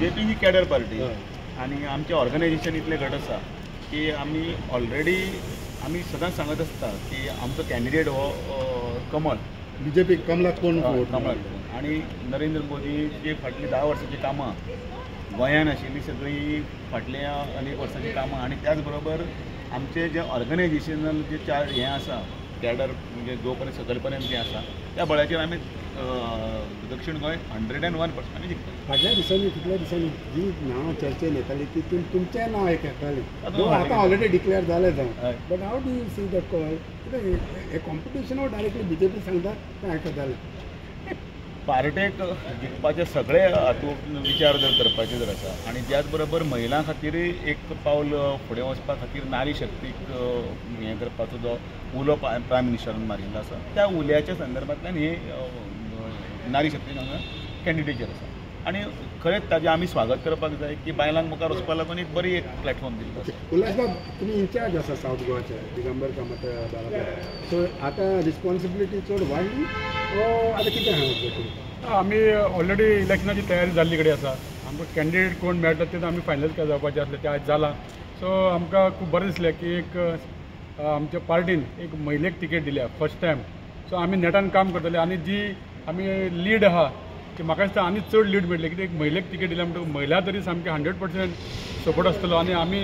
BJP ही cadre party आनी आमचें organisation इतलें घट आसा की आमी ऑलरेडी आमी सदांच सांगत आसता की आमचो कॅन्डिडेट हो कमल, बीजेपी कमलाक कोण कमलाक. आनी नरेंद्र मोदीची फाटलीं 10 वर्सांची कामां गोंयान आशिल्ली सगळीं फाटल्या अनेक वर्सांची कामां आनी त्याच बरोबर आमचे जे ऑर्गनायझेशनल जे चार हें आसा कॅडर म्हणजे जो पर्यंत सकयल पर्यंत जें आसा त्या बळाचेर आमी दक्षिण गोंय 101% आमी जिखतले. फाटल्या दिसांनी कितल्या दिसांनी जी नांव चर्चेन येताली तितून तुमचें नांव एक येतालें, आतां ऑलरेडी डिक्लेअर जालें जावं, but how do you see that call? कितें हें कॉम्पिटिशन डायरेक्टली बीजेपी सांगता तें आयकतालें. पार्टेक जिखपाचे सगळे हातूंत विचार जर करपाचे जर आसा आनी त्याच बरोबर महिलां खातीरय एक पावल फुडें वचपा खातीर नारी शक्तीक हें करपाचो जो उलो प्रायम मिनिस्टरान मारिल्लो आसा त्या उल्याच्या संदर्भांतल्यान हे नारी शक्तीन हांगा कॅन्डिडेचर आसा आनी खरेंच ताजें आमी स्वागत करपाक जाय की बायलांक मुखार वचपाक लागून एक बरी एक प्लॅटफॉर्म दिल्लो आसा. उल्हासबाब, तुमी इन्चार्ज आसा सावथ गोवाचे, दिगंबर कामत बाराबर, सो आतां रिस्पॉन्सिबिलिटी चड वाडली आतां कितें आहा? आमी ऑलरेडी इलेक्शनाची तयारी जाल्ली कडेन आसा. आमकां कॅन्डिडेट कोण मेळटा ते आमी फायनल जावपाचें आसलें, तें आयज जालां. सो आमकां खूब बरें दिसलें की एक आमच्या पार्टीन एक महिलेक तिकेट दिल्या फर्स्ट टायम. सो आमी नेटान काम करतले आनी जी आमी लीड आहा की म्हाका दिसता आनी चड लीड मेळटली कित्याक एक महिलेक तिकेट दिल्या म्हणटकच महिला तरी सामकें 100% सपोर्ट आसतलो आनी आमी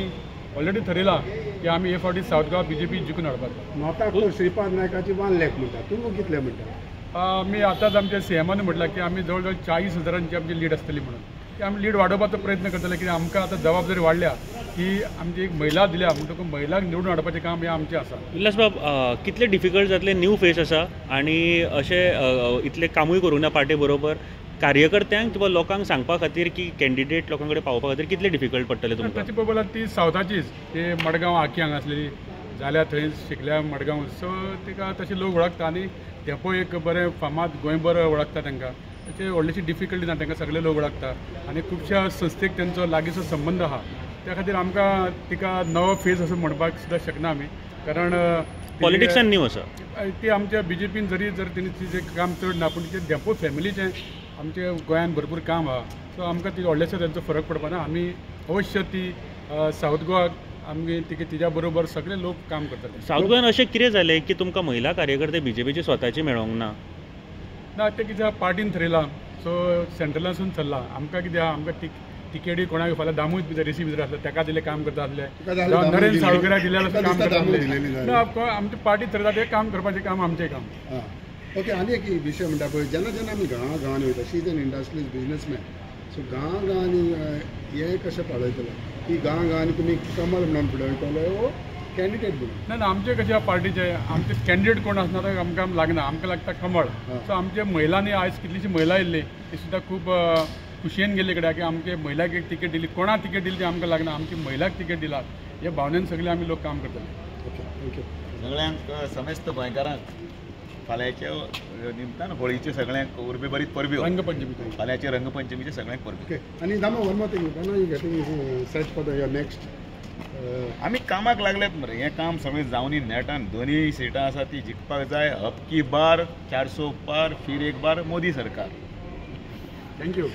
ऑलरेडी थरयलां की आमी हे फावटी सावथ गोवा बीजेपी जिखून हाडपाचो. नॉर्थाक श्रीपाद नायकाची 1 लाख म्हणटा, तूं कितले म्हणटा? आमी आतांच आमच्या सीएमान म्हटलां की आमी जवळ जवळ 40,000 आमची लीड आसतली म्हणून, की आमी लीड वाडोवपाचो प्रयत्न करतले कित्याक आमकां आतां जबाबदारी वाडल्या की आमची एक महिला दिल्या म्हणटकूच महिलांक निवडून हाडपाचें काम हें आमचें आसा. उल्हासबाब, कितलें डिफिकल्ट जातलें? न्यू फेस आसा आनी अशें इतलें कामूय करूंक ना पार्टे बरोबर, कार्यकर्त्यांक किंवा लोकांक सांगपा खातीर की कॅन्डिडेट लोकां कडेन पावोवपा खातीर कितलें डिफिकल्ट पडटलें तुमकां? ताची पळोवपाक ती सावथाचीच, ती मडगांव आकी हांगा आसलेली जाल्यार थंय शिकल्या मडगांव, सो तिका तशे लोक वळखता आनी धेंपो एक बरें फामाद गोंयभर वळखता तांकां, तशें व्हडलीशी डिफिकल्टी ना, तांकां सगळे लोक वळखता आनी खुबश्या संस्थेक तेंचो लागींचो संबंद आहा. त्या खातीर आमकां तिका नवो फेस असो म्हणपाक सुद्दां शकना आमी, कारण पॉलिटिक्सान न्यू आसा ती. आमच्या बीजेपीन जरी जर तेणी तिचें काम चड ना पूण तिचें धेंपो फॅमिलीचें आमच्या गोंयांत भरपूर काम आहा, सो आमकां ती व्हडलेशें तेंचो फरक पडपा ना. आमी अवश्य ती सावथ गोवाक आमगे तिका तिच्या बरोबर सगळे लोक काम करतले. सावथ गोवान अशें कितें जालें की तुमकां महिला कार्यकर्ते बीजेपीचे स्वताचे मेळोंक ना? ना, तें कितें पार्टीन थरयलां, सो सेंट्रलासून थरलां. आमकां कितें आहा, आमकां तिकेटी कोणाक फाल्यां दामूच भितर रेसी भितर आसले ताका दिलें काम करता आसले, नरेंद्र साळुंकराक दिलें काम करता आसले, ना आमची पार्टी थरयता तें काम करपाचें काम आमचें काम. ओके, आनी एक विशय म्हणटा पळय, जेन्ना जेन्ना आमी गांवा गांवांनी वयता, she is an industrialist businessman, so गांवा गांवांनी हें कशें पळयतलें की गांवा गांवांनी तुमी कमल म्हणून फुडें वयतले वो कॅन्डिडेट म्हणून? ना ना, आमचें कशें पार्टीचें आमचे कॅन्डिडेट कोण आसना तो आमकां लागना, आमकां लागता कमळ. सो आमच्या महिलांनी आयज कितलीशीं महिला येयल्ली ती सुद्दां खूब खुशयेन गेल्ले कडेन की आमचे महिलाक एक तिकेट दिली, कोणाक तिकेट दिली ती आमकां लागना, आमची महिलाक तिकेट दिला हे भावनेन सगळे आमी लोक काम करतले. Okay, thank you. सगळ्यांक समेस्त गोंयकारांक फाल्यांच्या निमतान होळीचे सगळ्यांक उर्बे बरीच परबी, रंगपंचमी, फाल्यांचे रंगपंचमीचे सगळ्यांक परबी. ओके, आनी Damo, one more thing, when are you getting set for your next? आमी कामाक लागल्यात मरे, हें काम सगळें जावनी नेटान दोनूय सिटां आसा ती जिखपाक जाय. अब की बार 400 पार, फिर एक बार मोदी सरकार. Thank you.